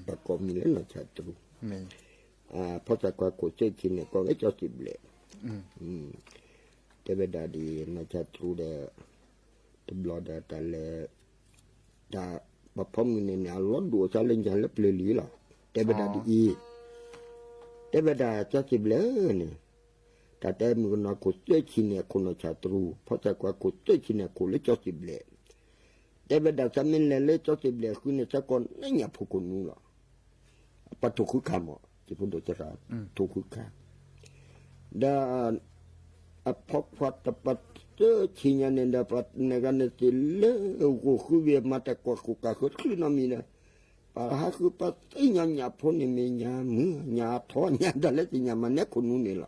ပကိးမံၤလၢနီၢ်ဆါတရူး, ဖီၣ်ဆၣ်ခွါခိၣ်သၢဆံန့ၣ် ကိးဝဲကၠီသ့ၣ်ဘျဲၣ်, တဲဝဲဒၣ်ဒ်နီၢ်ဆါတရူးဒီး တဘျီဒီးတၢ်လဲၤ တၢ်ပှၤဖီမုၢ်န့ၣ်န့ၣ် အလီၢ်ဒိၣ်အသးလၢညါလၢပျၢၤလံလီၤ. တဲဝဲဒၣ်ဒ်အံၤ, တဲဝဲဒၣ်ကၠီသ့ၣ်ဘျဲၣ်န့ၣ် တၢ်တဲမုၣ်ကနီၤခိၣ်သၢဆံန့ၣ် အခိၣ်နီၢ်ဆါတရူး, ဖီၣ်ဆၣ်ခွါခိၣ်သၢဆံန့ၣ် အခိၣ်လၢကၠီသ့ၣ်ဘျဲၣ်, တဲဝဲဒၣ်သးမ့ၢ်လဲၤလၢကၠီသ့ၣ်ဘျဲၣ်အဃုန့ၣ် သးကိးန့ၢ်ညၣ်ဖိကိးနူလီၤ. ပှၤထိၣ်ဃုခးမး စံးဖိဒိၣ်စရၣ် ထိၣ်ဃုခး, ဒီး အဖီခွါတပှၤသၢဆံညါန့ၣ်ဒီး ပှၤနဂၤန့ၣ်သ့ၣ်လၢဂိၢ်ဃုဝံၤ မၤတၢ်ကွၢ်ဃိၣ်ကၢ်ဃၢချုးနီတမံၤဒီး ပှၤဟးဃုပှၤသ့ၣ်ညါညၣ်ဖိန့ၣ်မ့ၢ်ညၣ်မုၢ်ညၣ်ထီညၣ်တၢ်လၢသ့ၣ်ညါမၤနဲခိၣ်နူန့ၣ်လီၤ.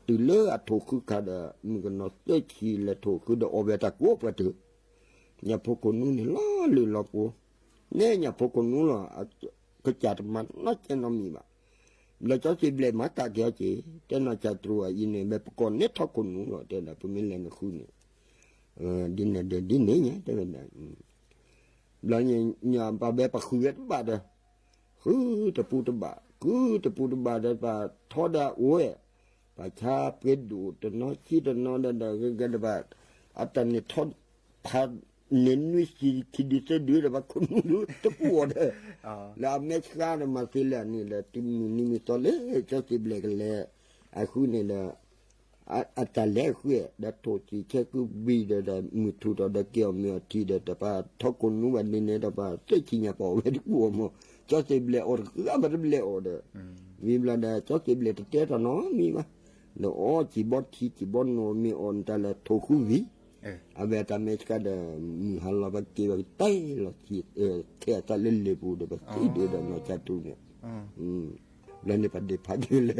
ဒီးတုၤလၢအထိၣ်ဃုခးဒီး မုၣ်ကနီၤသၢဆံလဲၤထိၣ်ဃုဒီးအီၣ်ဝဲတၢ်ကိးပှၤတၢၢ် ညၣ်ဖိကိးနူန့ၣ်လီၤလၢလီၤပူၤ, နဲညၣ်ဖိကိးနူလီၤ, ကစၢ်တမၤနီတစဲးနီတမံၤဘၣ်. ဘျီကၠီသ့ၣ်ဘျဲၣ်မၤကၣ်က့ၤအီၤက့ၤ တဲနီၢ်ဆါတရူးအံၤန့ၣ် မ့ၢ်ပကိးန့ၢ်ထီၣ်ကိးနူလီၤ တဲဒၣ် ပမ့ၢ်လဲၤနဃုန့ၣ် ဒ်န့ၣ်ဒီးဒ်န့ၣ်ညါ တဲဝဲဒၣ် ဘျီညါပှၤဝဲပှၤဃုဝဲတဘၣ်ဒီး ဃုတပူၤတဘၣ် ဃုတပူၤတဘၣ်ဒီး ပှၤထီဒါအိၣ်ဝဲ, ပှၤဆါပှ့ၤဒိၣ်တနီၤဆံတနီၤဒီး ဒီးဂ့ၤဂ့ၤဒီး ပှၤအတၢ်န့ၣ်ထီ ဖးန့ၢ်နွံဆံခံဒုသၢဒုဒီး ပှၤခိၣ်နူဒုတပူၤအီၤဒီး လၢအမဲာ်ဆှးဒီးမၤသ့လၢအန့ၣ်ဒီး တုၤမုၢ်နံၤမုၢ်သီလၢ ကၠီသ့ၣ်ဘျဲၣ်ကလဲၤ အဃုန့ၣ်ဒီး အတၢ်လဲၤအဃုဒီး ထိၣ်စံၣ်ဆဲကုဘံၣ်ဒီး ဒီးမုၢ်ထူၣ်ထီၣ်ဒီးက့ၤအီၣ်မ့ၤအီထံဒီး တပှၤထီကိၢ်နူဘၣ်ဒ်န့ၣ်ဒီး ပှၤသ့ၣ်ဆံညါပှၤအီၣ်ဝဲတကူၣ်အီၣ်မး ကၠီသ့ၣ်ဘျဲၣ်အီၣ်တဂၤဘၣ်တဘျဲၣ်အီၣ်ဒီး ဝံၤဘျီဒီး ကၠီသ့ၣ်ဘျဲၣ်တတဲတၢ်နီတမံၤဘၣ်. ဒီးအီၣ်စံာ်ဘီထံစံာ်ဘီနိၣ်မ့ၢ်အီၣ်နတၢ်လၢထိၣ်ဃုဝံၤ အဝဲတၢ်မဲာ်ဆှးဒီး မုၢ်ဟါလီၤပှၤက့ၤဘၣ်ကတဲလီၤ ထဲအသးလၢလ့ၣ်ပူၤဒီး ပသံဒုးဒီးနီၢ်ဆါတရူးန့ၣ် လၢန့ၣ်ပှၤဒ့ၣ်ဖးဒိၣ်လၢ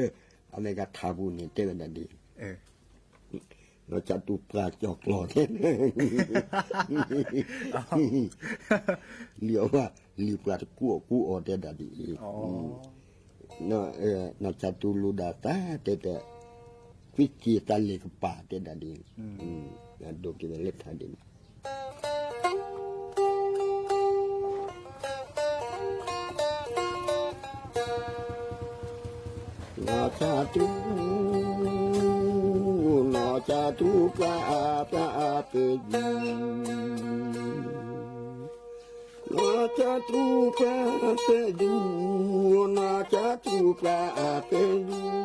အမဲရကၤထးပူၤန့ၣ် တဲဝဲဒၣ်ဒ် နီၢ်ဆါတရူးပှၤကၠီၤကျီၤတဲ လံာ်အီၤဘၣ် လံာ်ပှၤတကူၣ်အီၣ်ကူၣ်အီတဲဒၣ်ဒ်အံၤ နီၢ်ဆါတရူးလိၣ်ဒၣ်သးတဲတဲ ကွံစံာ်သးလ့ၣ်ကပၤတဲဒၣ်ဒ်အံၤ ဒိးက့ၤဝဲလၢထးဒ်န့ၣ် နီၢ်ဆါတရူး နီၢ်ဆါတရူးပှၤအါပှၤအါပှဲၤဒူ နီၢ်ဆါတရူးပှၤ ပဲဒူ နီၢ်ဆါတရူးပှၤ ပဲဒူ မ့ၢ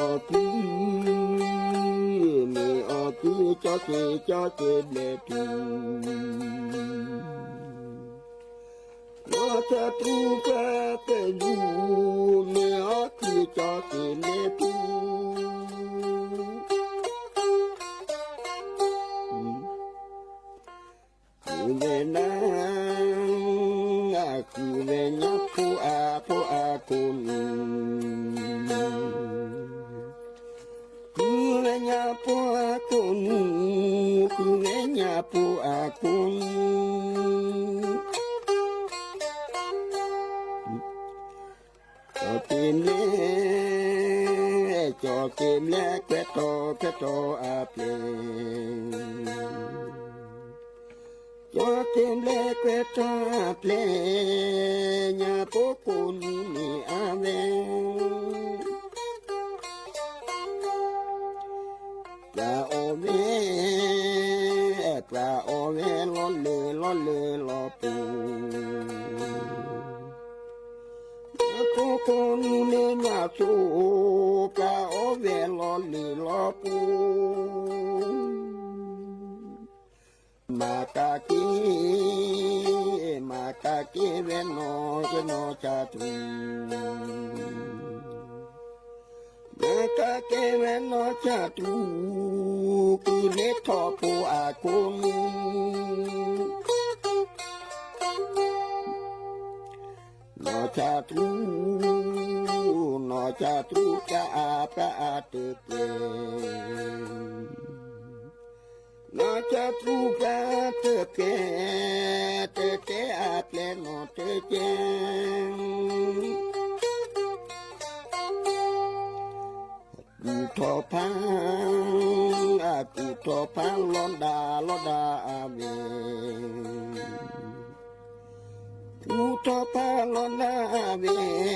်အီၣ်ကု မ့ၢ်အီၣ်ကု ကၠီက့ၤ ကၠီက့ၤဘျဲၣ်ဒူ နီၢ်ဆါတရူးပှၤ ပဲဒူ မ့ၢ်အီၣ်ကု ကၠီက့ၤဘျဲၣ်ဒူ ဃုဝဲဒၣ် ဃုဝဲညါဖိအါဖိအါကိးနူ ဃုဝဲညါဖိအါကိးနူ ဃုဝဲညါဖိအါကိးနူ ကၠီသ့ၣ်ဘျဲၣ် ကၠီသ့ၣ်ဘျဲၣ် ကွဲးထီၣ်ကွဲးထီၣ်အပျဲၢ် ကၠီသ့ၣ်ဘျဲၣ် ကွဲးထီၣ်အပျဲၢ် ညါဖိကိးနူန့ၣ်အဝဲ ပှၤအီၣ်ဝဲ ပှၤအီၣ်ဝဲလီၤလၢလီၤလၢလီၤပူၤ ဖိကိးနူန့ၣ်ညါဆိ ပှၤအီၣ်ဝဲလီၤလၢလီၤပူၤ မၤကးက့ၤ မၤကးက့ၤဝဲနီၢ်ကနီၢ်ဆါတရူး နကကဲဝဲနီၢ်ဆၣ်ထူ, ကုၢ်န့ၢ်ထီၣ်ဖိအခိၣ်နူာ်, နီၢ်ဆၣ်ထူ, နီၢ်ဆၣ်ထူကအါပအါတကဲ, နီၢ်ဆၣ်ထူပအါတကဲ, တကဲအပျဲၢ်နီၢ်တကဲ ကူၣ်ထီၣ်ဖး, အကူၣ်ထီၣ်ဖးလီၤဒၣ်လီၤဒၣ်အဝဲ, ကူၣ်ထီၣ်ဖးလီၤဒၣ်အဝဲ,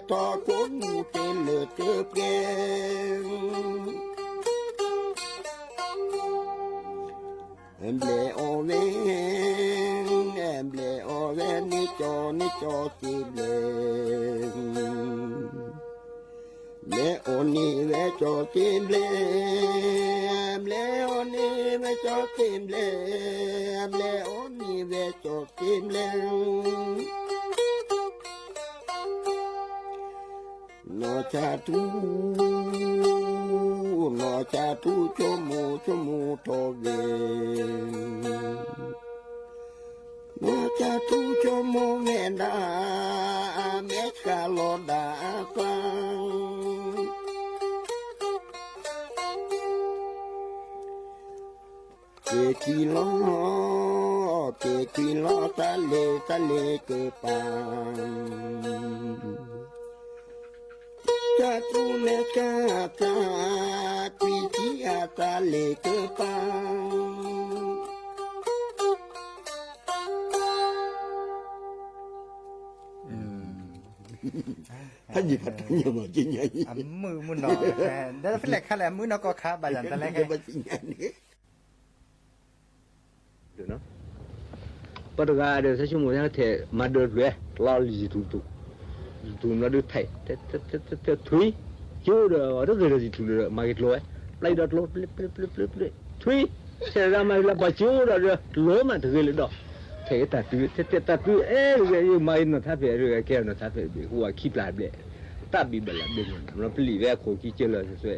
ထီၣ်ကိးမူၤတ့ၢ်လၢတပှဲၤ ဘျဲၣ်အီၣ်ဝဲ, ဘျဲၣ်အီၣ်ဝဲန့ၣ်ကၠီန့ၣ်ကၠီစ့ဘျဲၣ်, ဘျဲၣ်အီၣ်န့ၢ်ဝဲကၠီစ့ဘျဲၣ်, ဘျဲၣ်အီၣ်န့ၢ်ဝဲကၠီစ့ဘျဲၣ်, ဘျဲၣ်အီၣ်န့ၢ်ဝဲကၠီစ့ဘျဲၣ် နီၢ်ဆၣ်ထူ, နီၢ်ဆၣ်ထူ ဆိကမိၣ်ဆိကမိၣ်ထီၣ်ဝဲ, နီၢ်ဆၣ်ထူဆိကမိၣ်ဝဲဒၣ်, အမဲာ်ဆှးလီၤဒၣ်အသး က့ၤကွံာ်လီၤ, က့ၤကွံာ်လီၤ သးလ့ၤသးလ့ၤကပၤ, ဆၣ်ထူမဲာ်ဆှးအသး, ကွံာ်ထံအသးလ့ၤကပၤ ဖးယံာ်ဖးတၢ်ညါမး ကညါအံၤ, အမုာ်မုာ်နီၤ, ဒီးဖဲလဲၣ်ခါလဲၣ် အမုာ်နီၢ်ကီၢ်ခါဘၣ်ယၤတၢ်လဲၣ်ခဲ, ပှၤတဂၤဒီး ဆၢဆိကမိၣ်ထဲထဲမၤဒၢတဖျၢၣ်, လီၤလံယံာ်ထူၣ်ထူၣ်, ယံာ်ထူၣ်မၤဒၢထဲ, ထွံၣ်, ကၠိဒီး တဂ့ၤဒီးယံာ်ထူၣ်ဒီး မၤက့ၤကျိဝဲ, ပျၢ်အံၤဒီးကျိ, ပျၢ်ပျၢ်ပျၢ်ပျၢ်, ထွံၣ်, ဆဲးဒီးမၤက့ၤလၢပှၤကၠိဒီး ကျိမးတဂ့ၤလၢၤဒီး, ထဲက့ၤတၢ်တုၤ, ထဲတၢ်တုၤအဲၣ်တဂ့ၤ ယမၤက့ၤနီၢ်ထါဖဲးတဂ့ၤ ကဲနီၢ်ထါဖဲးတဘ့ၣ် ဃိဝဲခံပျၢ်တဘ့ၣ်, တၢ်ဘံၣ်ဘၣ်လၢဘ့ၣ်န့ၣ် ပျံၤဝဲအခိၣ်ကံကၢလၢာ်စွဲ,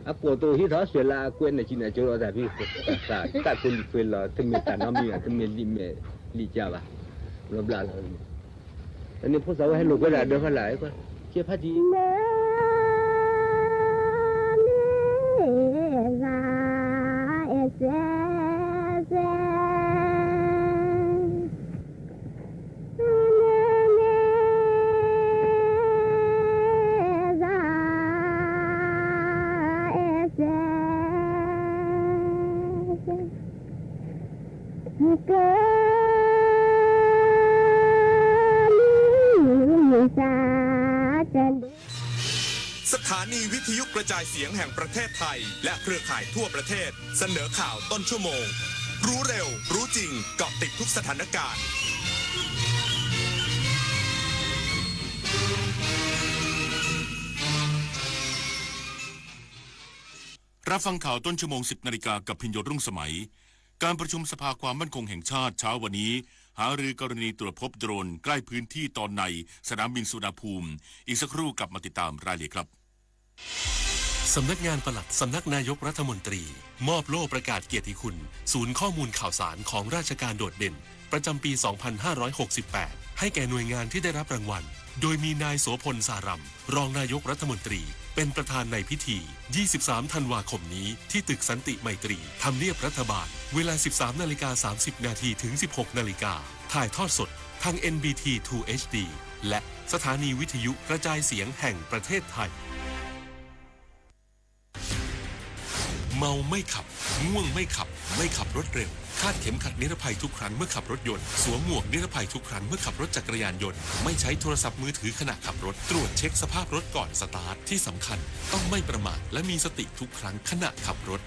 အကိးတိၤဟံးထီၣ်စွဲလၢအကွဲးနၢ်ကံနၢ်ကၠိဒီးတၢ်ဖံး, တၢ်ကိးလံာ်ခွဲးလီၤ တမ့ၢ်တၢ်နီတမံၤဘၣ် တမ့ၢ်လံာ်မဲာ်လံာ်ကါဘၣ်, ဘျီဘျီလီၤ, န့ၣ်ဖိသၣ်ဝဲဟဲလိာ်ကွဲဒၣ်ဒီးဖးလၢ်, ကဲဖးတံၢ် สถานีวิทยุกระจายเสียงแห่งประเทศไทยและเครือข่ายทั่วประเทศเสนอข่าวต้นชั่วโมง รู้เร็ว รู้จริง เกาะติดทุกสถานการณ์ รับฟังข่าวต้นชั่วโมง สิบนาฬิกา กับพิญโยรุ่งสมัย การประชุมสภาความมั่นคงแห่งชาติเช้าวันนี้ หารือกรณีตรวจพบโดรนใกล้พื้นที่ตอนในสนามบินสุวรรณภูมิ อีกสักครู่กลับมาติดตามรายละเอียดครับ สำนักงานปลัดสำนักนายกรัฐมนตรี มอบโล่ประกาศเกียรติคุณ ศูนย์ข้อมูลข่าวสารของราชการโดดเด่น ประจำปี สองพันห้าร้อยหกสิบแปด ให้แก่หน่วยงานที่ได้รับรางวัล โดยมีนายโสภณ สารัม รองนายกรัฐมนตรี เป็นประธานในพิธี ยี่สิบสาม ธันวาคมนี้ ที่ตึกสันติไมตรี ทำเนียบรัฐบาล เวลา สิบสามนาฬิกาสามสิบนาที ถึง สิบหกนาฬิกา ถ่ายทอดสด ทาง เอ็น บี ที ทู เอช ดี และสถานีวิทยุกระจายเสียงแห่งประเทศไทย เมาไม่ขับ ง่วงไม่ขับ ไม่ขับรถเร็ว คาดเข็มขัดนิรภัยทุกครั้งเมื่อขับรถยนต์ สวมหมวกนิรภัยทุกครั้งเมื่อขับรถจักรยานยนต์ ไม่ใช้โทรศัพท์มือถือขณะขับรถ ตรวจเช็คสภาพรถก่อนสตาร์ท ที่สำคัญ ต้องไม่ประมาทและมีสติทุกครั้งขณะขับรถ